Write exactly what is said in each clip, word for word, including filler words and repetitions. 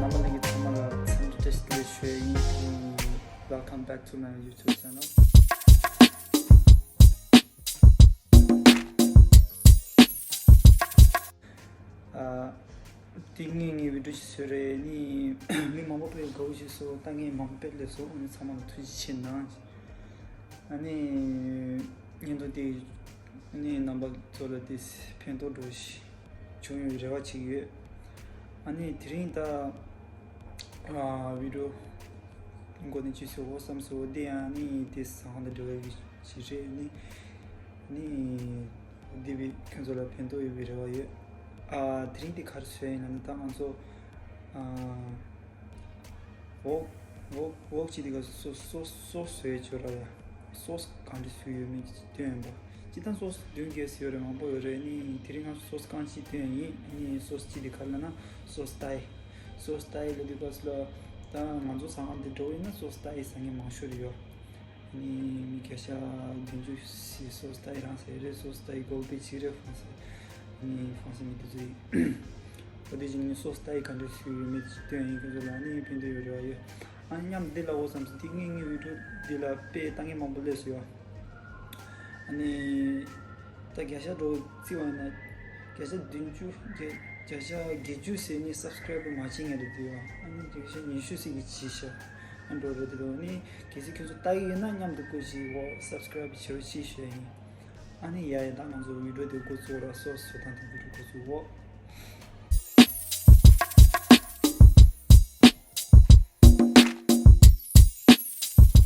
རྣམ་པ་ལྷན་རྒྱས་ཚང་མ་ལ་འཚམས་འདྲི་བཀྲ་ཤིས་བདེ་ལེགས་ཞུ་ཡ་ཡིན། Welcome back to my YouTube channel. ཨ། དེ་སྔོན་ངས་བི་ཌིའོ་ཞིག་བཟོས་རེད། ནི་མི་མང་པོ་དཔེ་དགའ་བོ་ཞིག་བཟོ། ལྟ་མཁན་མང་པོ་དཔེ་སླེབས་སོང་། ཨ་ནི་ཚང་མ་ལ་ཐུགས་རྗེ་ཆེ་གནང་། ཨ་ནི་བརྙན་ཐུང་དེ་ནི་རྣམ་པ་ཚོ་ལ་དེ་ཕན་ཐོགས་འགྲོ་ཞིག་བྱུང་ཡོད་རེ་བ་བྱེད་ཀྱི་ཡོད། ཨ་ནི་དེ་རིང་ད་ཨ་བི་ཌིའོ་འགོ་ནས་ཅི་བཟོ་དགོས་བསམ་སོང་། དེ་ཡང་ནི་དེ་ཟ་ཁང་དང་འབྲེལ་བའི་ཞིག་རེད། ནི་ནི་འདི་བས་ཁྱོད་ཚོ་ལ་ཕན་ཐོགས་ཡོད་པའི་རེ་བ་ཡོད། ཨ་དེ་རིང་འདི་ག་རེ་བཟོས་ཡིན་ལབ་ན། ད་ང་ཚོ་ཨ་འོག་འོག་འོག་ཅིག་འདི་ག་སོ་སོ་སོ་བཟོས་ཆོག་ར་ཡ། སོ་སི་ག་འདྲ་བཟོས་ཡོད་མེད་སྟོན་ཡིན་པ། སྤྱིར་བཏང་སོ་སི་བདུན་བརྒྱད་ཡོད་རེད། མང་པོ་ཡོད་རེད། ནི་དེ་རིང་ང་ཚོ་སོ་སི་རྐང་གཅིག་སྟོན་ཡིན། ནི་སོ་སི་གཅིག་འདི་ག་རེ་ལབ་ན་སོ་སི་ཏའི། སོ་སི་ཏའི་ལབ་དུས་སྐབས་སུ་ལ་ད་ང་ཚོ་ཟ་ཁང་འདི་འགྲོ་ཡིན་ན་སོ་སི་ཏའི་ཟ་མཁན་མང་ཤོས་རེད་ཡོད། ནི་མི་བརྒྱ་ཆ་བདུན་ཅུ་ཞིག་སོ་སི་ཏའི་རང་ཟ་ཡི་རེད། སོ་སི་ཏའི་གོ་བི་ཅིག་རེད། ཧྥང་སི་ནི་ཧྥང་སི་མི་དེ་ཚོ་ཡིན། ཨོ་དེ་བཞིན་ནི་སོ་སི་ཏའི་ག་འདྲ་ཞིག་ཡོད་མེད་ཅིག་སྟོན་ཡིན། ཁྱོད་ཚོ་ལ་ནི་ཕན་ཐོགས་ཡོད་རེ་བ་ཡོད། ཨ་ནི་མཉམ་འདི་ལ་འོ་བསམ་སོང་། དེ་ངས་ངའི་བི་ཌིའོ་འདི་ལ་དཔེ་ལྟ་མཁན་མང་པོ་སླེབས་སོང་ཡོད། ཨ་ནི་ད་བརྒྱ་ཆ་འགྲོ་བརྩི་བ་ཡིན་ན་བརྒྱ་ཆ་བདུན་ཅུ་བརྒྱ་བརྒྱ་ཆ་བརྒྱད་ཅུ་ཟེར་ནི་སབ་སི་ཀ་རའི་བར་མ་ཕྱིན་ཡ་རེད་འདུག་ཡ། ཨ་ནི་བརྒྱ་ཆ་ཉི་ཤུ་ཟེར་གི་ཅིག་ཤག་ཨ་འགྲོ་རེད་འདུག་ནི་གལ་སྲིད་ཁྱོད་ཚོ་ལྟ་གི་ཡོད་ན་མཉམ་དུ་སྐུ་མཁྱེན་འོ་སབ་སི་ཀ་རའི་བར་བྱེད་རོགས་ཅིག་ཞུ་ཡ་ཡིན། ཨ་ནི་ཡ་ཡ། ད་ང་ཚོ་བི་ཌིའོ་དེ་འགོ་བཙུགས་ར། སོ་སི་བཟོ་སྟངས་དེ་བི་ཌིའོ་འགོ་བཙུགས་འོ།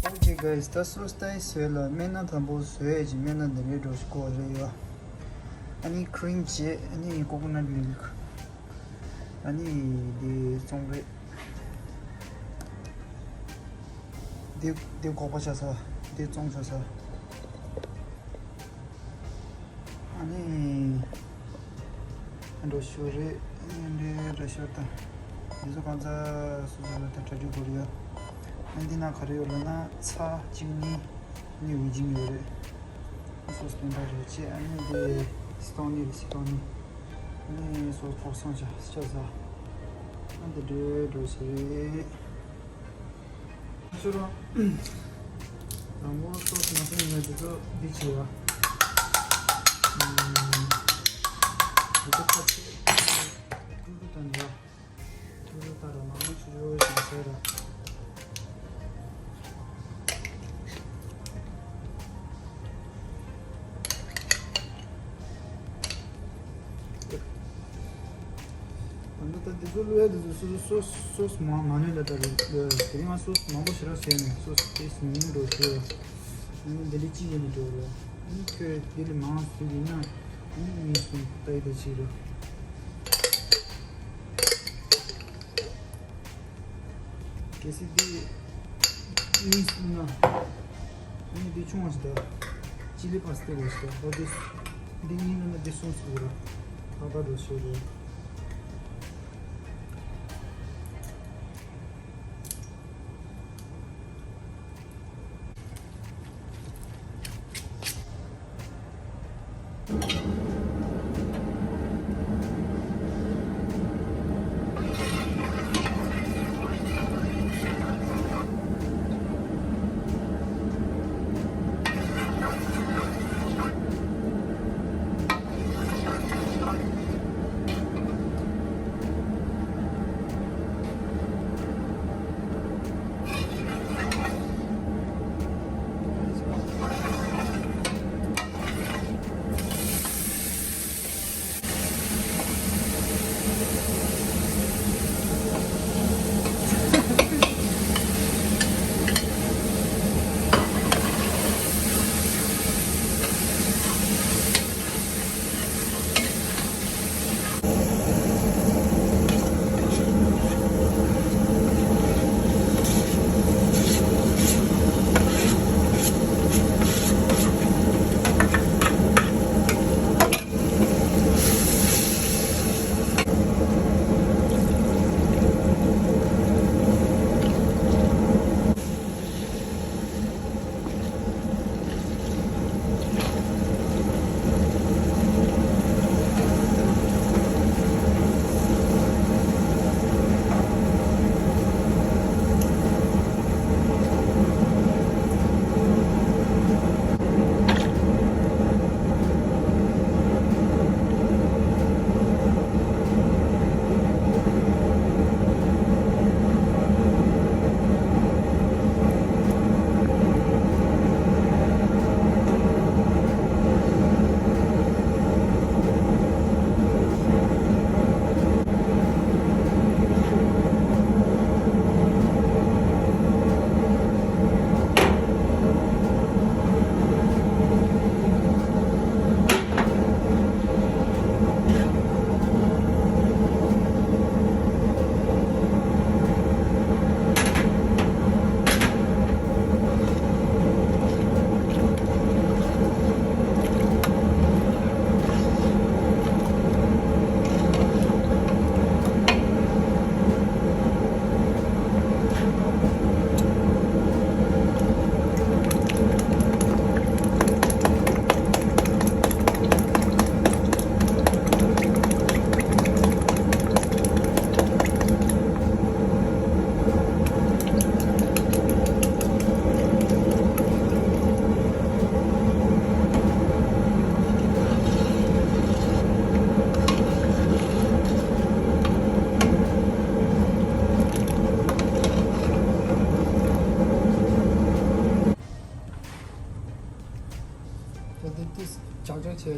ཨོ་ཀེ་གྷའིས། ད་སོ་སི་ཏའི་བཟོས་ལ་སྨན་སྣ་དང་པོ་བཟོས་ཀྱི་སྨན་སྣ་འདི་འདྲའི་འགྲོ་ཞིག་དགོས་རེད་ཡ། ཨ་ནི་ཁི་རིམ་བྱས། ཨ་ནི་ཀོ་ཀོ་ནཊ་མིལ་ཀི། ཨ་ནི་འདི་བཙོང་རེད། འདི་འདི་སྒོག་པ་བྱ་ས། འདི་བཙོང་བྱ་ས། ཨ་ནི། འགྲོ་ཤོར་རེད། ཨ་ནི་འདི་འདྲ་ཤོར་དང་། འདི་ཚོ་གང་ཚ་སོ་སོ་ལ་ད་གྲ་སྒྲིག་དགོས་རེད་ཡ། ཨ་ནི་འདི་ན་ག་རེ་ཡོད་ལབ་ན། ཚྭ་གཅིག་གཉིས། ཨ་ནི་ཝི་ཇིང་ཡོད་རེད། སོ་སོ་དོན་དག་རེད་བྱས། ཨ་ནི་འདི་སི་ཏོང་ནི་རེད། སི་ཏོང་ནི། ཨ་ནི་སོ་སོ་ཕོག་སོང་ཆ་ཆ་ཟ། ཨ་ནི་འདི་འདྲ་འགྲོ་ཤི་རེད། ཁྱོད་རང་། དང་པོ་སོ་སི་མ་སོང་ཡིན་ན་དེ་ཚོ་འདི་བྱེད་ཡ། ཨམ། དེ་ཚོ་ཁ་ཕྱེ། ཀྲུ་ཀྲུ་བཏང་ཡ། ཀྲུ་ཀྲུ་བཏང་ར་མང་མང་ཆུ་ཆུ་ཞིག་བྱས་ར། ད་ལྟ་འདི་ཚོ་བླུགས་ཡ་འདི་ཚོ་སོ་སོ་སོ་སོ་སི་མང་མ་ནུས་ལ་ད་རེད། དེ་རིང་ང་སོ་སི་མང་པོ་ཞེ་དྲག་བྱས་ནས་སོ་སི་ཏོག་ཙམ་ཉུང་འགྲོ་ཞེས། ཨ་ནི་འདི་ལས་གཅིག་ཡིན་ནི་འགྲོ་རེད། ཨ་ནི་ཁྱོད་འདི་ལས་མང་ཟོས་ཡིན་ན་ཨ་ནི་གཉིས་གསུམ་ལྟ་ཡི་ད་ཅིག་རེད། གལ་སྲིད་འདི་གཉིས་གསུམ་ན། ཨ་ནི་འདི་ཆུང་བ་ཞིག་ད། ཅི་ལི་པ་སི་ཏ་བ་ཞིག་ད། ཨོ་འདི་འདི་གཉིས་ན་ན་འདི་གསུམ་ཟེར་གི་རེད། ཏག་ཏག་འགྲོ་ཤོར་རེད།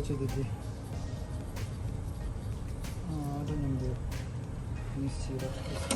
ཆེ་དེ་དེ། ཨ་ར་ཉམས་དེ། མི་སི་ར་ཁྲིས་